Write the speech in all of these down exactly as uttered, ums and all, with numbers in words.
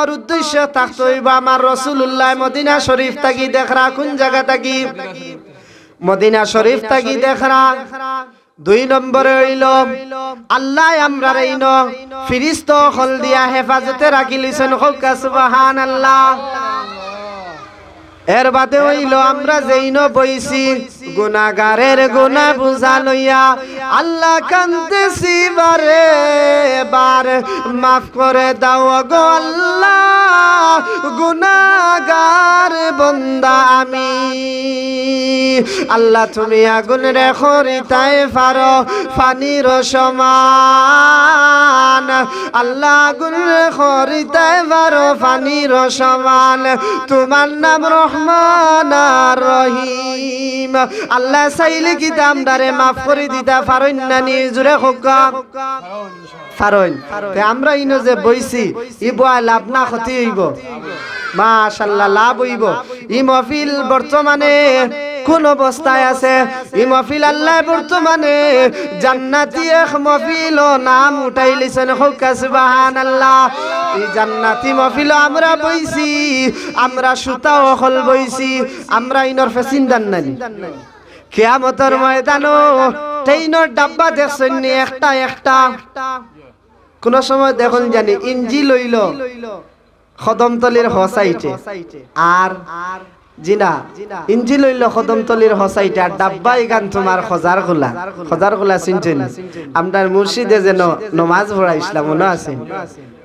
উদ্দেশ্য থাকতে অইবো আমার রাসুলুল্লায় মদিনা শরিফ থাকি দেখরা। কুন জাগা থাকি? মদিনা শরিফ থাকি দেখরা। দুই নম্বরে অইলো, আল্লায় আমরারে ইনো ফিরিস্তা অকল দিয়া হেফাজতে রাখিলিছইন। কউক্কা সুবহানাল্লাহ। এর বাদে অইলো, আমরা যেইনো বইছি, গুনাগারের গুনা বুঝা লইয়া, আল্লাহ কান্দেছি বারে বার, মাফ করে দাও গো আল্লাহ, গুনাগার বন্দা আমি। আল্লাহ, তুমি আগুনরে খরিতায় পারো পানির সমান। আল্লাহ, আগুনরে খরিতায় পারো পানির সমান। তোমার নাম রহমান আর রহিম। আল্লায় চাইলে কিতা আমরারে মাফ করি দিতা পারইন না নি? জুরে কউক্কা। পারইন। তে আমরা ইনো যে বইছি, ই বওয়ায় লাভ না ক্ষতি অইবো? মাশাআল্লাহ, লাভ অইবো। ই মহফিল বর্তমানে কুন অবস্থায় আছে? ই মহফিল আল্লায় বর্তমানে জান্নাতি এক মহফিলো নাম উঠাইলিছইন। কউক্কা সুবহানাল্লাহ। ই জান্নাতি মহফিলো আমরা বইছি, আমরা শ্রোতা অকল বইছি, আমরা ইনোর প্যাসেঞ্জার নানি। কিয়ামতর ময়দানো ট্রেইনর ডাব্বা দেখছইন নি? একটা একটা। কুনু সময় দেখইন জানি ইঞ্জিল অইলো কদমতলির হ সাইডে, আর, জি না, ইঞ্জিল অইলো কদমতলির হ সাইডে, আর ডাব্বা ইখান তুমার খজারখোলা। খজারখোলা চিনছইন নি? আমরার মুর্শিদে যেন নমাজ পড়াইছলা, মনো আছে?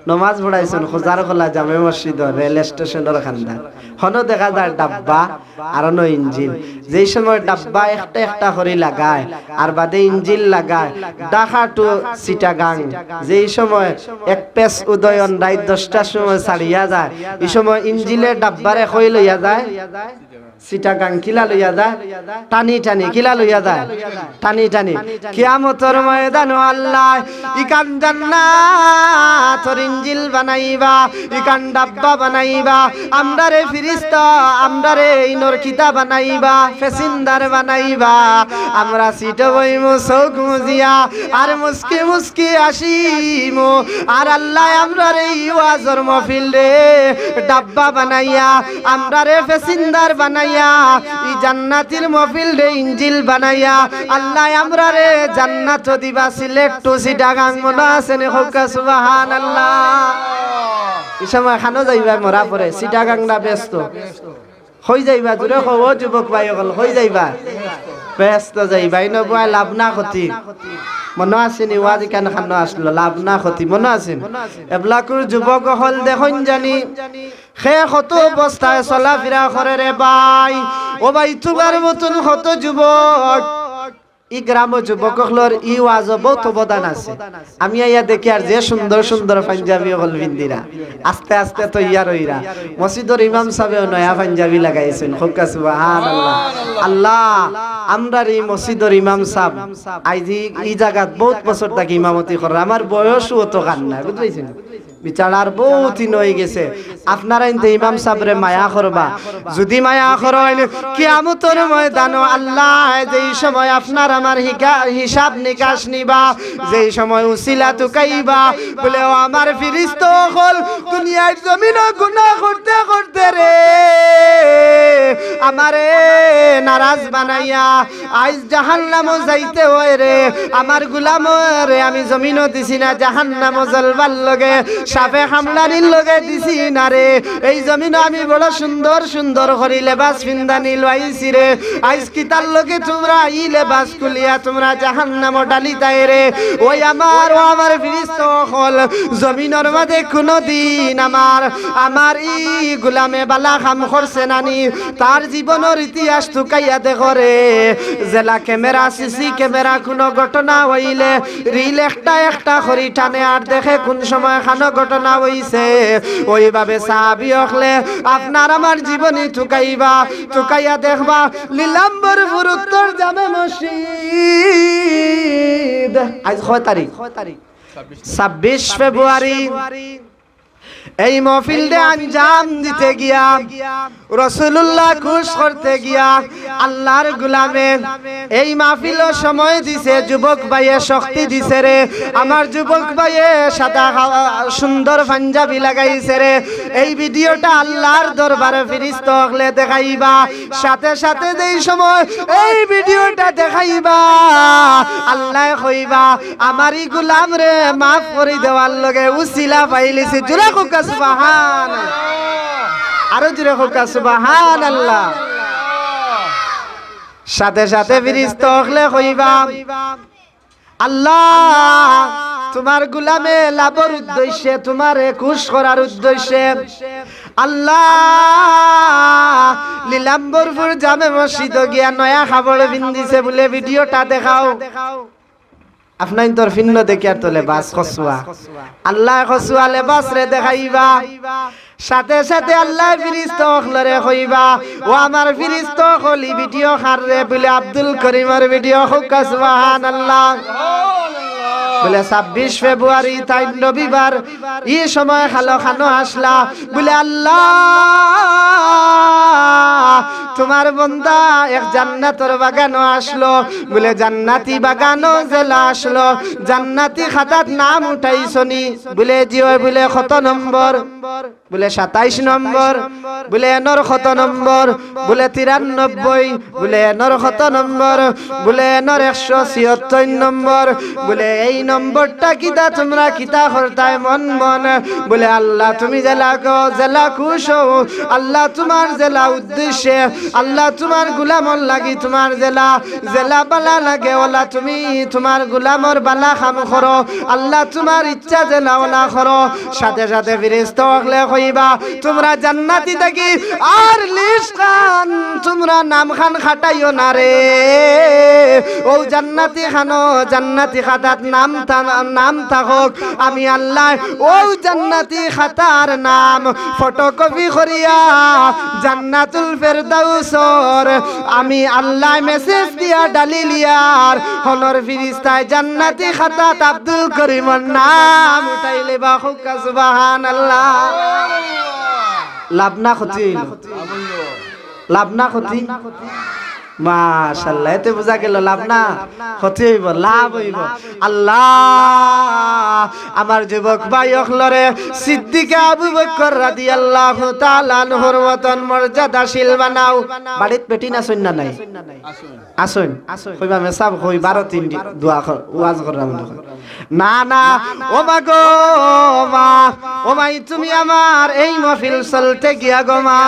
নমাজ পড়াইছইন খজারখোলা জামে মসজিদর রেল স্টেশনর কান্দাত। হনো দেখা যায় ডাব্বা, আর অনো ইঞ্জিল। যেই সময় ডাব্বা একটা একটা করি লাগায়, আর বাদে ইঞ্জিল লাগায়, ঢাকা to চিটাগাং, যেই সময় এক্সপ্রেস উদয়ন রাইত দশটার সময় ছাড়িয়া যায়, ই সময় ইঞ্জিলে ডাব্বারে কই লইয়া যায়? চিটাগাং। কিলা লইয়া যায়? টানি টানি। কিলা লইয়া যায়? টানি টানি। কিয়ামতর ময়দানো আল্লায় ইখান জান্নাতর ইঞ্জিল বানাইবা, ইখান ডাব্বা বানাইবা, আমরারে ফিরিস্তা, আমরারে ইনোর কিতা বানাইবা? প্যাসেঞ্জার বানাইবা। আমরা সিটো বইমু চউখ মুজিয়া, আর মুস্কি মুস্কি হাসিমু। আর আল্লায় আমরারে ই ওয়াজর মহফিলরে ডাব্বা বানাইয়া, আমরারে প্যাসেঞ্জার বানাইয়া, ই জান্নাতির মহফিলরে ইঞ্জিল বানাইয়া, আল্লায় আমরারে জান্নাতো দিবা, সিলেট to চিটাগাং। মনো আছে নি? কউক্কা সুবহানাল্লাহ। ই সময় কানো যাইবা মরার পরে? চিটাগাং না বেহেস্তো? কই যাইবা? জুরে কও, ও যুবক ভাই অকল, কই যাইবা? বেহেস্তো যাইবা। ইনো বওয়ায় লাভ না ক্ষতি? মনো আছে নি? ওয়াজ ইখান কানো আছলো, লাভ না ক্ষতি? মনো আছে নি? এবলাকুর যুবক অকল দেখইন জানি, কে কত অবস্থায় চলাফিরা করে রে ভাই। ও ভাই, তুমার মতন কত যুবক, ই গ্রামো যুবক অকলর ই ওয়াজো বউত অবদান আছে। আমি আইয়া দেখি আর যে সুন্দর সুন্দর পাঞ্জাবি অকল পিন্দিরা, আস্তে আস্তে তৈয়ার অইরা। মসজিদর ইমাম সাবেও নয়া পাঞ্জাবি লাগাইছইন। কউক্কা সুবহানাল্লাহ। আল্লাহ, আমরার ই মসজিদর ইমাম সাব, আইজ ই, ই জাগাত বউত বছর থাকি ইমামতি কররা, আমার বয়সও অতখান নায়, বুঝলাইছইন? বেচারার বউত দিন অইগেছে। আপনারাইন্তে ইমাম সাবরে মায়া করবা। যুদি মায়া করইন, কিয়ামতর ময়দানো আল্লায় যেই সময় আপনার আমার হিকা-, হিসাব নিকাশ নিবা, যেই সময় উছিলা তুকাইবা, বলে, "ও আমার ফিরিস্তা অকল, দুনিয়ার জমিনো গুনা করতে করতে রে, আমারে নারাজ বানাইয়া আইজ জাহান্নামো যাইতে অয় রে, আমার গুলামরে আমি জমিনো দিছি না, জাহান্নামো জ্বলবার লগে, সাপে কামড়ানির লগে দিছি না রে। এই জমিনো আমি বড় সুন্দর সুন্দর করি লেবাস ফিন্দানি লইছি রে। আইজ কিতার লগে তুমরা ই লেবাস খুলিয়া তুমরা জাহান্নামো ঢালিতায় রে?" ওই আমার, ও আমার ফিরিস্তা অকল, জমিনর মাঝে কুনুদিন আমার, আমার ই গুলামে বালা কাম করছে না নি? তার জীবনর ইতিহাস তুকাইয়া দেখো রে। যেলা ক্যামেরা, সিসি ক্যামেরা কুনু ঘটনা অইলে রিল একটা একটা করি টানে আর দেখে কুন সময় কানো ঘটনা অইছে। ওইভাবে সাহাবি অকলে আপনার আমার জীবনী তুকাইবা, তুকাইয়া দেখবা। নীলাম্বরপুর উত্তর জামে মসজিদ। আইজ কয় তারিখ? ছাব্বিশ ফেব্রুয়ারি। এই মহফিলরে আঞ্জাম দিতে গিয়া, রসুলুল্লাহ খুশ করতে গিয়া, আল্লাহর গুলামে এই মাহফিলো সময় দিছে, যুবক ভাইয়ে শক্তি দিছে রে, আমার যুবক ভাইয়ে সাদা হা-, সুন্দর পাঞ্জাবি লাগাইছে রে। এই ভিডিওটা আল্লাহর দরবারে ফিরিস্তা অকলে দেখাইবা। সাথে সাথে যেই সময় এই ভিডিওটা দেখাইবা, আল্লায় কইবা, "আমার ই গুলামরে মাফ করি দেওয়ার লগে উসিলা পাইলিছি।" জুরে কউক্কা সুবহান। আরো জুরে কউক্কা সুবহানাল্লাহ। সাথে সাথে ফিরিস্তা অকলে কইবা, "আল্লাহ, তুমার গুলামে লাভর উদ্দেশ্যে, তুমারে খুশ করার উদ্দেশ্যে, আল্লাহ, নীলাম্বরপুর জামে মসজিদো গিয়া নয়া কাপড় পিন্দিছে বুলে, ভিডিওটা দেখাও।" আপনাইনতর ফিন্ন দেখিয়ার তো লেবাস কসুয়া। আল্লায় কসুয়া লেবাসরে দেখাইবা। সাথে সাথে আল্লায় ফিরিস্তা অকলরে কইবা, "ও আমার ফিরিস্তা অকল, ই ভিডিও কার রে?" বুলে, "আব্দুল করিমর ভিডিও।" কউক্কা সুবহানাল্লাহ। বুলে, "ছাব্বিশ ফেব্রুয়ারি তাইন রবিবার, ই সময় কালো খানো আসলা।" বুলে, "আল্লাহ, তুমার বন্দা এক জান্নাতর বাগানো আসলো।" বুলে, "জান্নাতি বাগানো যেলা আসলো, জান্নাতি খাতাত নাম উঠাইছনি?" বুলে, "জি অয়।" বুলে, "কত নম্বর?" বুলে, "সাতাইশ নম্বর।" বুলে, "এনর কত নম্বর?" বুলে, "তিরানব্বই।" বুলে, "এনর কত নম্বর?" বুলে, "এনর একশো ছিয়াত্তর নম্বর।" বুলে, "এই নম্বরটা কিতা, তুমরা কিতা করতায় মন মন?" বুলে, "আল্লাহ, তুমি যেলা কও, যেলা খুশ অও, আল্লাহ, তুমার যেলা উদ্দেশ্যে, আল্লাহ, তুমার গুলামর লাগি তুমার যেলা, যেলা বালা লাগে, অলা তুমি তুমার গুলামর বালা কাম করো, আল্লাহ, তুমার ইচ্ছা যেলা অলা করো।" সাথে সাথে ফিরিস্তা অকলে কইবা, "তুমরা জান্নাতি থাকি আর লিস্ট খান, তুমরা নাম খান কাটাইও না রে। অউ জান্নাতি খানো, জান্নাতি খাতাত নাম থা-, নাম থাকউক। আমি আল্লায় অউ জান্নাতি খাতার নাম ফটোকপি করিয়া জান্নাতুল ফেরদাউসর আমি আল্লায় মেসেজ দিয়া ডালিলিয়ার, হনর ফিরিস্তায় জান্নাতি খাতাত আব্দুল করিমর নাম উঠাইলিবা।" কউক্কা সুবহানাল্লাহ। লাভ না ক্ষতি অইলো? লাভ না ক্ষতি? মাশাআল্লাহ, এতে বুঝা গেল লাভ না ক্ষতি অইবো, লাভ অইবো। আল্লাহ, আমার যুবক ভাই অকলরে সিদ্দিকে আবু বকর রাদিয়াল্লাহু তাআলা আনহুর মতন মর্যাদাশীল বানাও। বাড়িত বেটিন আছইন না নাই? আছইন। কইবা, "মেসাব কই বারো তিন দি-, দোয়া কর, ওয়াজ করলাম না।" না, না, ও মা গো, ও মা, ও মাই, তুমি আমার এই মহফিল চলতে গিয়া গো মা,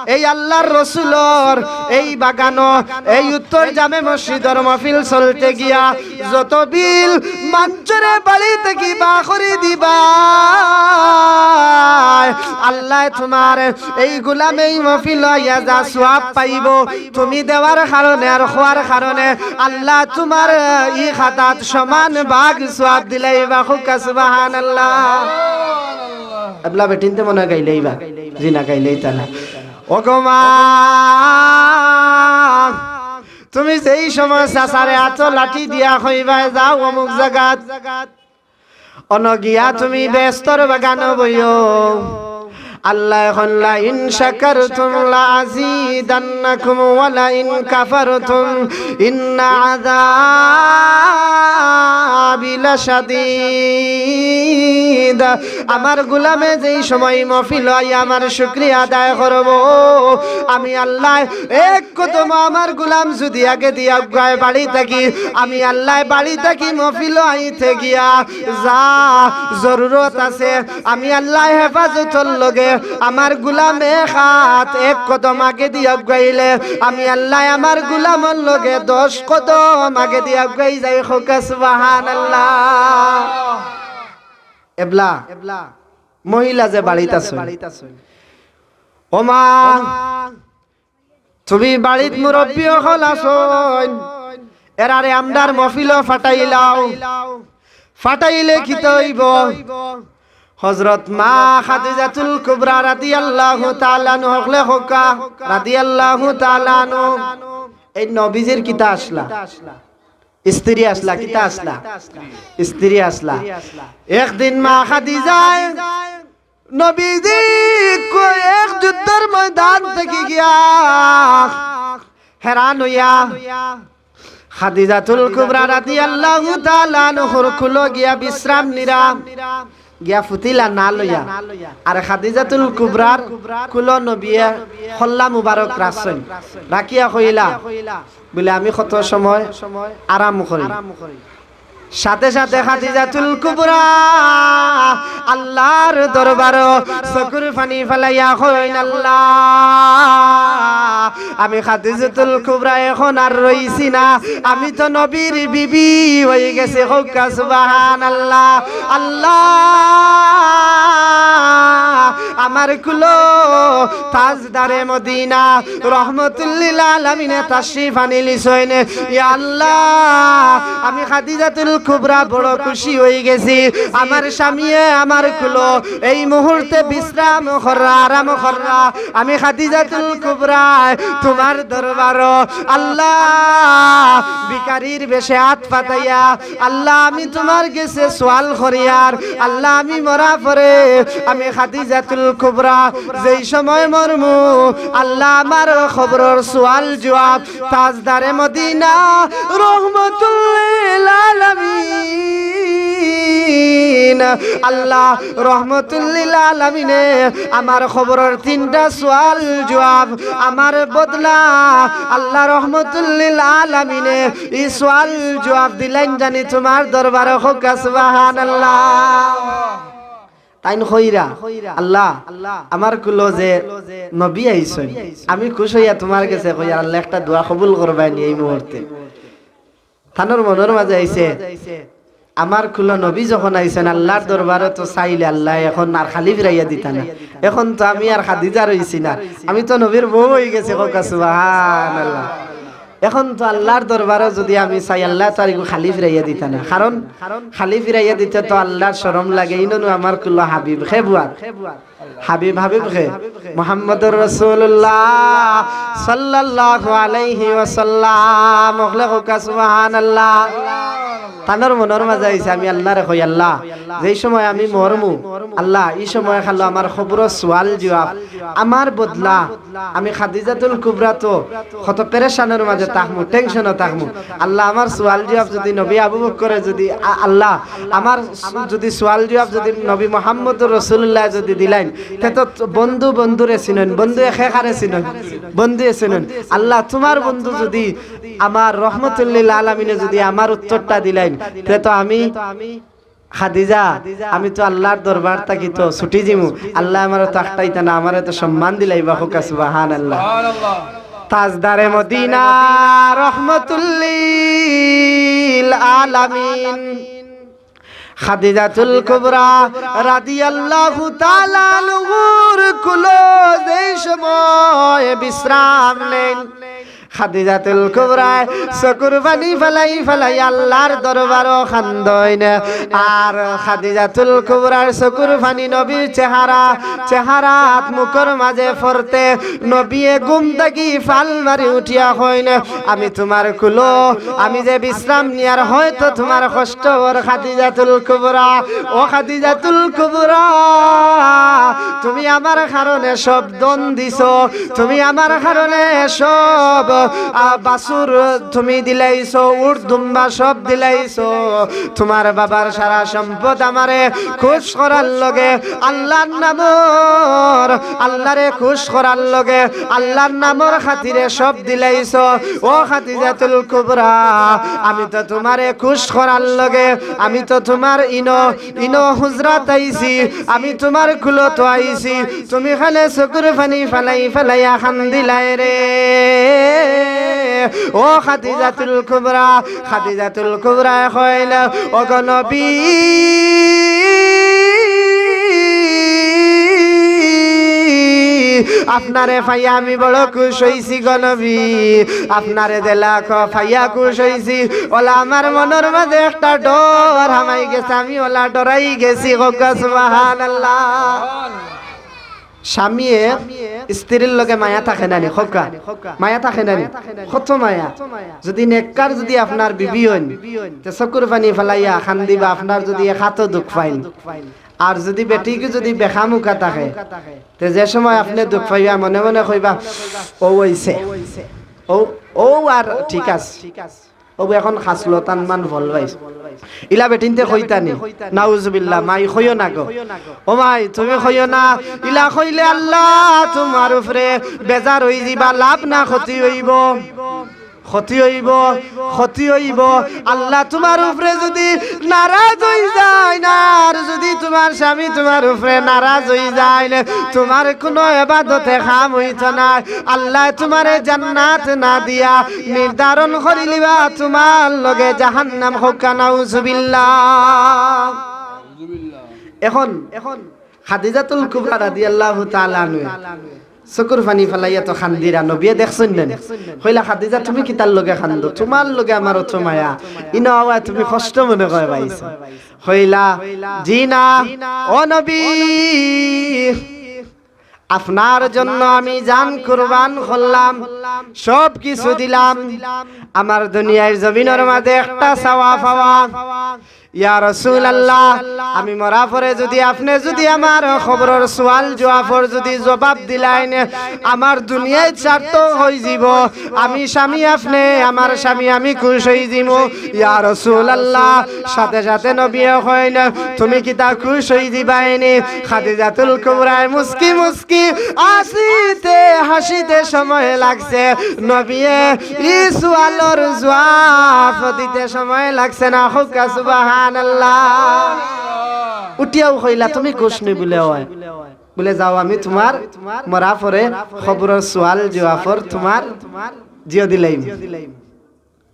এই আল্লাহর রসুলর এই বাগানো, এই উত্তর জামে মসজিদর মহফিল চলতে গিয়া যত বিল মানষরে বাড়ি থাকি বার করি দিবা, আল্লায় তুমার এই গুলামে এই মহফিলো আইয়া যা সওয়াব পাইবো, তুমি দেওয়ার কারণে আর খওয়ার কারণে আল্লায় তুমার ই খাতাত সমান ভাগ সওয়াব দিলাইবা। কউক্কা সুবহানাল্লাহ। এবলা বেটিন্তে মনে হয় গাইলাইবা, জি না গাইলাইতা না। ও গো মা, তুমি যেই সময় চাচারে আতো লাঠি দিয়া কইবায়, "যাও অমুক জাগাত, অনো গিয়া তুমি বেহেস্তর বাগানো বইও।" আল্লায় কইন, "লাইন শাকারতুম লাআযীদান্নাকুম ওয়া লাইন কাফারতুম ইন্না আযাবি লাশাদীদ।" আমার গুলামে যেই সময় মহফিলো আইয়া আমার শুকরিয়া আদায় করবো, আমি আল্লায় এক কদম আমার গুলাম যুদি আগেদি আগুয়ায় বাড়ি থাকি, আমি আল্লায় বাড়ি থাকি মহফিলো আইতে গিয়া যা জরুরত আছে, আমি আল্লায় হেফাজতর লগে আমার গুলাম এক আত এক কদম আগেদি আগুয়াইলে, আমি আল্লায় আমার গুলামর লগে দশ কদম আগেদি আগুয়াই যাই। কউক্কা সুবহানাল্লাহ। এবলা, মহিলা যে বাড়িত আছইন, ও মা, তুমি বাড়িত মুরব্বি অকল আছইন, এরারে আমরার মহফিলো ফাটাইলাও। ফাটাইলে কিতা অইবো? হযরত মা খাদিজাতুল কুবরা রাদিয়াল্লাহু তাআলা আনহা, হকলে কউক্কা, রাদিয়াল্লাহু তাআলা আনহা, এই নবীজির কিতা আছলা? স্ত্রী আছলা, কিতা আছলা? স্ত্রী আছলা। একদিন মা খাদিজায় নবীজি কই এক যুদ্ধর ময়দান থাকি গিয়া হেরান অইয়া খাদিজাতুল কুবরা রাদিয়াল্লাহু তাআলা আনহার কুলো গিয়া বিশ্রাম নিরা, গিয়া ফুতিলা না লইয়া। আর খাদিজাতুল কুবরার কুলো নবিয়ে কল্লা মুবারক রাখছইন, রাখিয়া কইলা, বুলে, "আমি কত সময় আরাম করি।" সাথে সাথে খাদিজাতুল কুবরা আল্লার দরবারো চকুর পানি ফালাইয়া কইন, "আল্লা, আমি খাদিজাতুল কুবরা এখন আর রইছি না, আমি তো নবীর বিবি অইগেছি।" কউক্কা সুবহানাল্লাহ। আল্লা, আমার কুলো তাজদারে মদিনা রহমতুল্লিল আলামিনে তাশরিফ আনিলিছইন। ইয়া আল্লা, আমি খাদিজাতুল কুবরা বড় খুশি অইগেছি। আমার স্বামীয়ে আমার কুলো এই মুহূর্তে বিশ্রাম কররা, আরাম কররা। আমি খাদিজাতুল কুবরায় তুমার দরবারো আল্লা ভিখারির বেশে আত পাতাইয়া, আল্লা, আমি তুমার গেছে সওয়াল করিয়ার, আল্লা, আমি মরা পরে, আমি খাদিজাতুল কুবরা যেই সময় মরমু, আল্লা, আমার কবরর সওয়াল জুয়াব তাজদারে মদিনা রহমতুল্লিল আলামিন, আল্লা, রহমতুল্লিল আলামিনে আমার কবরর তিনটা সওয়াল জুয়াব, আমার বদলা, আল্লা, রহমতুল্লিল আলামিনে ই সওয়াল জুয়াব দিলাইন জানি তুমার দরবারো। কউক্কা সুবহানাল্লাহ। তাইন কইরা, "আল্লা, আমার কুলো যে নবী আইছইন, আমি খুশ অইয়া তুমার গেছে কইয়ার, আল্লা, একটা দোয়া কবুল করবায়নি এই মুহূর্তে।" তানর মনর মাঝে আইছে, "আমার কুলো নবী যখন আইছইন, আল্লার দরবারো তো চাইলে আল্লায় এখন আর খালি ফিরাইয়া দিতা না। এখন তো আমি আর খাদিজা রইছি না, আমি তো নবীর বউ অইগেছি।" কউক্কা সুবহানাল্লাহ। এখন তো আল্লার দরবারো যুদি আমি চাই, আল্লায় তো আর ইগু খালি ফিরাইয়া দিতা না, কারণ খালি ফিরাইয়া দিতে তো আল্লার শরম লাগে। ইনো নু আমার কুলো হাবিব, কে বুয়ার? হাবিব, হাবিব কে? মুহাম্মদুর রাসূলুল্লাহ সাল্লাল্লাহু আলাইহি ওয়াসাল্লাম। অকলে কউক্কা সুবহানাল্লাহ। তানর মনর মাঝে আইছে, "আমি আল্লারে কই, আল্লা, যেই সময় আমি মরমু, আল্লা, ই সময় খালো আমার কবরর সওয়াল জুয়াব, আমার বদলা আমি খাদিজাতুল কুবরা তো কত পেরেশানর মাঝে থাকমু, টেনশনো থাকমু। আল্লা, আমার সওয়াল জুয়াব যুদি নবী আবু বকরে যুদি, আ-, আল্লা, আমার স-, যুদি সওয়াল জুয়াব যুদি নবী মুহাম্মদুর রাসূলুল্লায় যুদি দিলাইন, তে তো বন্ধু বন্ধুরে চিনইন, বন্ধুয়ে কে কারে চিনইন, বন্ধুয়ে চিনইন। আল্লা, তুমার বন্ধু যুদি আমার রহমতুল্লিল আলামিনে যুদি আমার উত্তরটা দিলাইন, তে তো আমি খাদিজা, আমি তো আল্লার দরবার থাকি তো ছুটি যিমু, আল্লায় আমারে তো আটকাইতা না, আমারে তো সম্মান দিলাইবা।" কউক্কা সুবহানাল্লাহ। তাজদারে মদিনা রহমতুল্লিল আলামিন খাদিজাতুল কুবরা রাদিয়াল্লাহু তাআলা আনহার কুলো যেই সময় বিশ্রাম নেইন, খাদিজাতুল কুবরায় চকুর পানি ফালাই ফালাই আল্লার দরবারো কান্দইন। আর খাদিজাতুল কুবরার চকুর পানি নবীর চেহারা, চেহারাত মুখর মাঝে পড়তে নবীয়ে ঘুম থাকি ফাল মারি উঠিয়া কইন, "আমি তুমার কুলো, আমি যে বিশ্রাম নিয়ার হয়তো তুমার কষ্ট অর খাদিজাতুল কুবরা, ও খাদিজাতুল কুবরা, তুমি আমার কারণে সব ধন দিছো, তুমি আমার কারণে সব, আ, বাছুর তুমি দিলাইছো, উট দুম্বা সব দিলাইছো। তুমার বাবার সারা সম্পদ আমারে খুশ করার লগে, আল্লার নামর, আল্লারে খুশ করার লগে, আল্লার নামর খাতিরে সব দিলাইছো। ও খাদিজাতুল কুবরা, আমি তো তুমারে খুশ করার লগে, আমি তো তুমার ইনো, ইনো হুজরাত আইছি, আমি তুমার কুলো তো আইছি, তুমি খালি চকুর পানি ফালাই ফালাইয়া কান্দিলায় রে।" ও খাদিজাতুল কুবরা, খাদিজাতুল কুবরায় কইলা, "ওগো নবী, আপনারে পাইয়া আমি বড় খুশ অইছি গো নবী, আপনারে দেখা পাইয়া খুশ অইছি। অলা আমার মনর মাঝে একটা ডর হামাই গেছে, আমি অলা ডরাই গেছি।" কউক্কা সুবহানাল্লাহ। স্বামীয়ে স্ত্রীর লগে মায়া থাকে না নি? কউক্কা, মায়া থাকে না নি? কত মায়া। যুদি নেককার যুদি আপনার বিবি অইন, তে চকুর পানি ফালাইয়া কান্দিবা, আপনার যুদি এক আতো দুখ পাইন। আর যুদি বেটিগু যুদি বেখামুখা থাকে, তে যে সময় আপনে দুখ পাইবা, মনে মনে কইবা, "অউ অইছে, অউ, অউ আর ঠিক আছে, অউ এখন খাসলতান মান ফল পাইছে।" ইলা বেটিন্তে কইতা নি? নাউজুবিল্লাহ, মাই কইও না গো। ও মাই, তুমি কইও না। ইলা কইলে আল্লাহ তুমার উপরে বেজার অইযিবা, লাভ না ক্ষতি অইবো? ক্ষতি অইবো, ক্ষতি অইবো। আল্লাহ তুমার উপরে যুদি নারাজ অইযাইন, আর যুদি তুমার স্বামী তুমার উপরে নারাজ অইযাইন, তুমার কুনু ইবাদতে কাম অইতো নায়। আল্লায় তুমারে জান্নাত না দিয়া নির্ধারণ করিলিবা তুমার লগে জাহান্নাম। কউক্কা নাউজুবিল্লাহ। এখন, এখন খাদিজাতুল কুবরা রাদিয়াল্লাহু তাআলা আনহা চকুর পানি ফালাইয়া তো কান্দিরা, নবিয়ে দেখছইন না নি? কইলা, "খাদিজা, তুমি কিতার লগে কান্দো? তুমার লগে আমার অত মায়া, ইনো আওয়ায় তুমি কষ্ট মনে কয় পাইছো?" কইলা, "জি না, ও নবী, আপনার জন্য আমি জান কুরবান করলাম, সব কিছু দিলাম, আমার দুনিয়ার জমিনর মাঝে একটা চাওয়া পাওয়া।" ইয়া রাসূলুল্লাহ, আমি মরা পরে যুদি আপনে যুদি আমার কবরর সওয়াল জওয়াবর যুদি জবাব দিলাইন, আমার দুনিয়াত সার্থক অইযিবো। আমি স্বামী, আপনে আমার স্বামী, আমি খুশ অইযিমু। ইয়া রাসূলুল্লাহ, সাথে সাথে নবিয়ে কইন, "তুমি কিতা খুশ অইযিবায়নি?" খাদিজাতুল কুবরায় মুস্কি মুস্কি হাসিতে হাসিতে সময় লাগছে, নবিয়ে ই সওয়ালর জওয়াব দিতে সময় লাগছে না। কউক্কা সুবহানাল্লাহ। উঠিয়াউ কইলা, "তুমি খুশ নি?" বুলে, "অয়।" বুলে, "যাও, আমি তুমার মরা পরে কবরর সওয়াল জওয়াবর তুমার জিও দিলাইমু,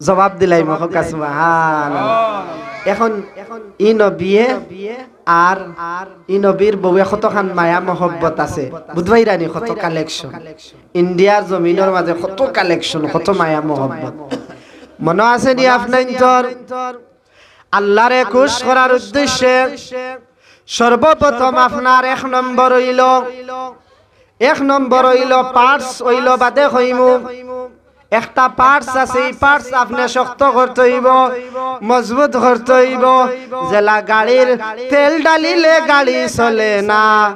জবাব দিলাইমু।" কউক্কা সুবহানাল্লাহ। এখন ই নবিয়ে আর ই নবীর বউয়ে কতখান মায়া মহব্বত আছে, বুঝবায়রা নি? কত collection, ইন্ডিয়ার জমিনর মাঝে কত collection, কত মায়া মহব্বত। মনো আছে নি আপনাইন্তর? আল্লারে খুশ করার উদ্দেশ্যে সর্বপ্রথম আপনার এক নম্বর অইলো, এক নম্বর অইলো, parts অইলো বাদে কইমু। একটা parts আছে, ই parts আপনে শক্ত করতে অইবো, মজবুত করতে অইবো। যেলা গাড়ির তেল ঢালিলে গাড়ি চলে না,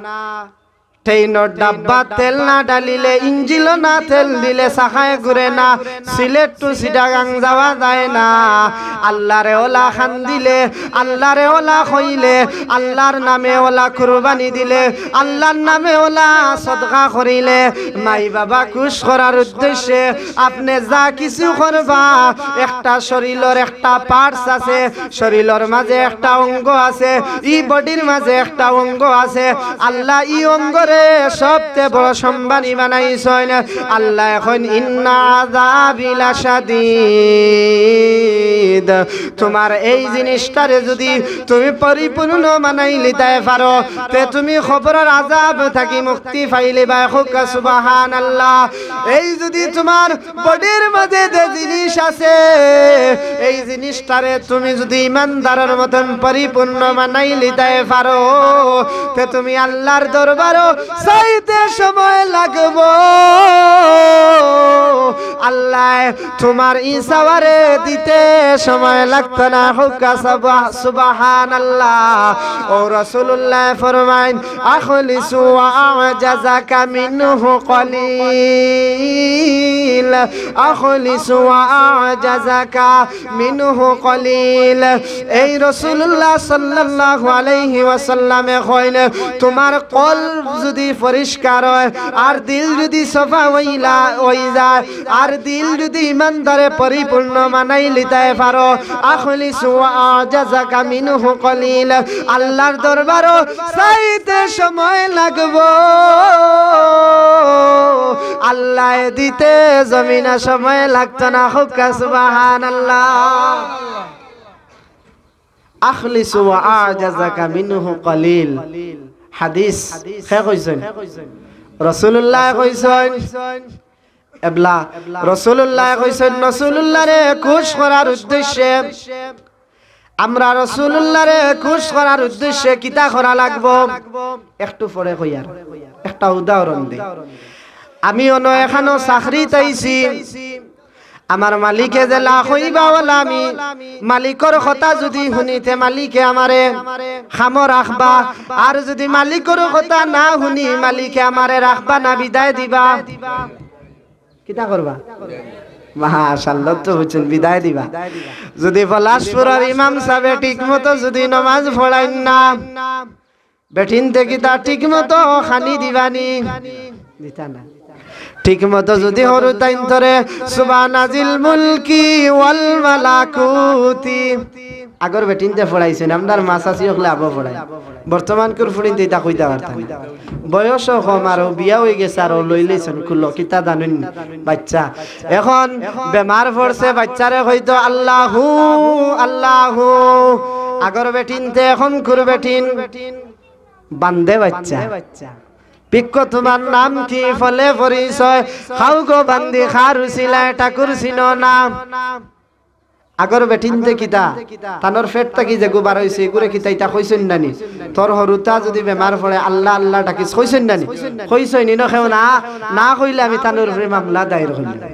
ট্রেইনর ডাব্বাত তেল না ঢালিলে, ইঞ্জিনো না তেল দিলে চাকায় ঘুরে না, সিলেট to চিটাগাং যাওয়া যায় না। আল্লারে অলা কান্দিলে, আল্লারে অলা কইলে, আল্লার নামে অলা কুরবানি দিলে, আল্লার নামে অলা সদকা করিলে, মাই বাবা খুশ করার উদ্দেশ্যে আপনে যা কিছু করবা, একটা শরীলর একটা parts আছে, শরীলর মাঝে একটা অঙ্গ আছে, ই bodyর মাঝে একটা অঙ্গ আছে। আল্লায় ই অঙ্গরে সবতে বড় সম্মানী বানাইছইন। আল্লায় কইন, "ইন্না আযাবি লাশাদীদ।" তুমার এই জিনিসটারে যুদি তুমি পরিপূর্ণ বানাইলিতায় পারো, তে তুমি কবরর আযাব থাকি মুক্তি পাইলিবায়। কউক্কা সুবহানাল্লাহ। এই যুদি তুমার bodyর মাঝে যে জিনিস আছে, এই জিনিসটারে তুমি যুদি ইমানদারর মতন পরিপূর্ণ বানাইলিতায় পারো, তে তুমি আল্লার দরবারো চাইতে সময় লাগবো, আল্লায় তুমার ই চাওয়ারে দিতে সময় লাগতো না। কউক্কা সুবহা-, সুবহানাল্লাহ। ও রাসূলুল্লায় ফরমাইন, "আখলিসু ওয়া আ'জাজাকা মিনহু কলিল, আখলিসু ওয়া আ'জাজাকা মিনহু কলিল।" এই রাসূলুল্লাহ সাল্লাল্লাহু আলাইহি ওয়াসাল্লামে কইন, তুমার কলব যুদি পরিষ্কার অয়, আর দিল যুদি সাফা অইলা, অইযায়, আর দিল যুদি ইমানদারে পরিপূর্ণ বানাইলিতায় পারো, আখলিসু ওয়া আ'জাজাকা মিনহু কলিল, আল্লার দরবারো চাইতে সময় লাগবো, আল্লায় দিতে জমিনো সময় লাগতো না। কউক্কা সুবহানাল্লাহ। আখলিসু ওয়া আ'জাজাকা মিনহু কলিল। হাদিস কে কইছইন? রাসূলুল্লায় কইছইন। এবলা রাসূলুল্লায় কইছইন, রাসূলুল্লারে খুশ করার উদ্দেশ্যে আমরা রাসুলুল্লাহরে খুশ করার উদ্দেশ্যে কিতা করা লাগবো? একটু পরে কইয়ার, একটা উদাহরণ দেই। আমি অনো এখানো চাকরিত আইছি, আমার মালিকে যেলা কইবা অলা আমি মালিকর কথা যুদি হুনি, তে মালিকে আমারে কামো রাখবা। আর যুদি মালিকর কথা না হুনি, মালিকে আমারে রাখবা না বিদায় দিবা? কিতা করবা? মাশাআল্লাহ, তো বুঝছইন, বিদায় দিবা। যুদি পলাশপুরর ইমাম সাবে ঠিক মতো যুদি নমাজ পড়াইন না, বেটিন্তে কিতা ঠিক মতো খানি দিবানি? দিতা না। ঠিক মতো যুদি হুরুতাইন্তরে সুবহানাজিল মুলকি ওয়াল মালাকুতি, আগর বেটিন্তে পড়াইছইন, আমরার মা চাচি অকলে আবো পড়াইন। বর্তমানকুর ফুড়িন্তে ইতা কইতা পারতা না। বয়সও কম, আরো বিয়া অইগেছে, আরো লইলাইছইন কুলো, কিতা জানইন নি? বাইচ্চা। এখন বেমার পড়ছে, বাইচ্চারে কইতো আল্লাহু, আল্লাহু। আগর বেটিন্তে, এখনকুর বেটিন বান্দে বাইচ্চা। পিক্কো তুমার নাম কি? ফলে পরিচয়। খাও গো বান্দি, খার উছিলায় ঠাকুর চিনো না। আগর বেটিন্তে কিতা? তানর পেট থাকি যেগু বার অইছে, এগুরে কিতা ইতা কইছইন না নি? তোর হুরুতা যুদি বেমার পড়ে, আল্লাহ আল্লাহ ডাকিস, কইছইন না নি? কইছইন নি? নু কেউ না, না কইলে আমি তানর উপরে মামলা দায়ের করিলাম।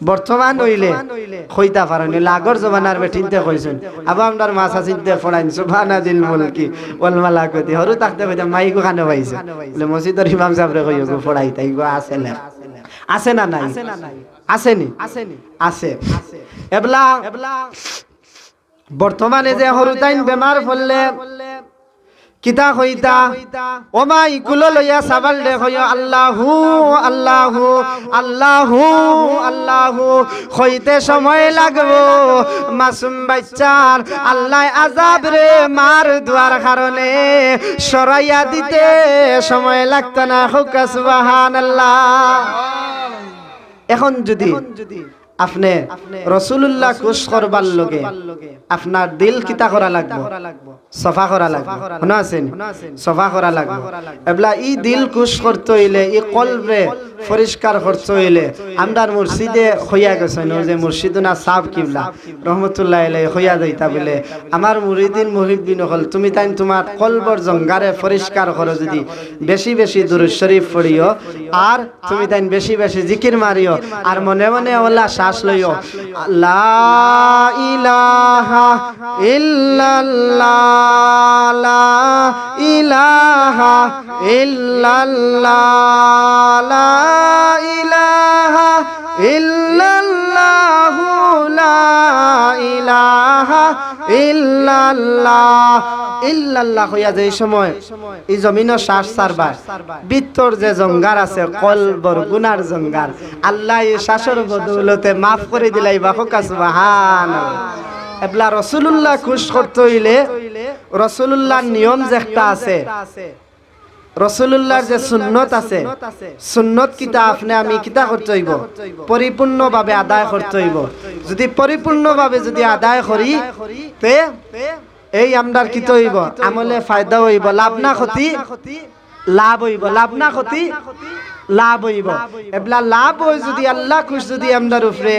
বর্তমান অইলে কইতা পারইন, অইলে আগর জমানার বেটিন্তে কইছইন। আবো আমরার মা চাচিন্তে পড়াইন, সুবহানাজিল মুলকি ওয়াল মালাকুতি। হুরু থাকতে কইতা, মাইকো কানো পাইছে? বলে, মসজিদর ইমাম সাবরে কইও গো, পড়াইতা, ইগু আছে লেখ। আছে না নাই? আছে নি? আছে। এবলা বর্তমানে যে হুরুতাইন বেমার পড়লে কিতা কইতা? ও মাই, কুলো লইয়া সাবালরে কইও, আল্লাহু, আল্লাহু, আল্লাহু, আল্লাহু। কইতে সময় লাগবো। মাসুম বাইচ্চার আল্লায় আজাবরে মার দুয়ার কারণে সরাইয়া দিতে সময় লাগতো না। কউক্কা সুবহানাল্লাহ। এখন যুদি আপনে রসুলুল্লাহ খুশ করবার লগে আপনার দিল কিতা করা লাগবো? সফা করা লাগবো। হুনো আছেনি? সফা করা লাগবো। এবলা ই দিল খুশ করতে অইলে, ই কলবরে পরিষ্কার করতে অইলে, আমরার মুর্শিদে কইয়া গেছইন, অউ যে মুর্শিদুনা সাব কিবলা রহমতুল্লাহ আলাইহি কইয়া যাইতা বলে, আমার মুরিদিন মুহিব্বিন অকল, তুমিতাইন তুমার কলবর জঙ্গারে পরিষ্কার করো যুদি বেশি বেশি দুরূদ শরীফ পড়িও, আর তুমিতাইন বেশি বেশি জিকির মারিও, আর মনে মনে অলা শ্বাস লইও, লা ইলাহা ইল্লাল্লাহ, লা ইলাহা ইল্লাল্লাহ, লা ইলাহা ইল্লাল্লাহু, লা ইলাহা ইল্লাল্লাহ। ইল্লাল্লাহ কইয়া যেই সময় ই জমিনো শ্বাস ছাড়বা, ভিতর যে জঙ্গার আছে, কলবর গুনার জঙ্গার, আল্লায় ই শ্বাসর বদৌলতে মাফ করি দিলাইবা। কউক্কা সুবহানাল্লাহ। এবলা রসুলুল্লাহ খুশ করতে অইলে রসুলুল্লাহর নিয়ম যেটা আছে, রসুলুল্লাহর যে সুন্নত আছে, সুন্নত কিতা আপনে আমি কিতা করতে অইবো? পরিপূর্ণভাবে আদায় করতে অইবো। যুদি পরিপূর্ণভাবে যুদি আদায় করি, তে এই আমরার কিতা অইবো? আমলে ফায়দা অইবো, লাভ না ক্ষতি? লাভ অইবো, লাভ না ক্ষতি? লাভ অইবো। এবলা লাভ অয় যুদি, আল্লাহ খুশ যুদি আমরার উপরে,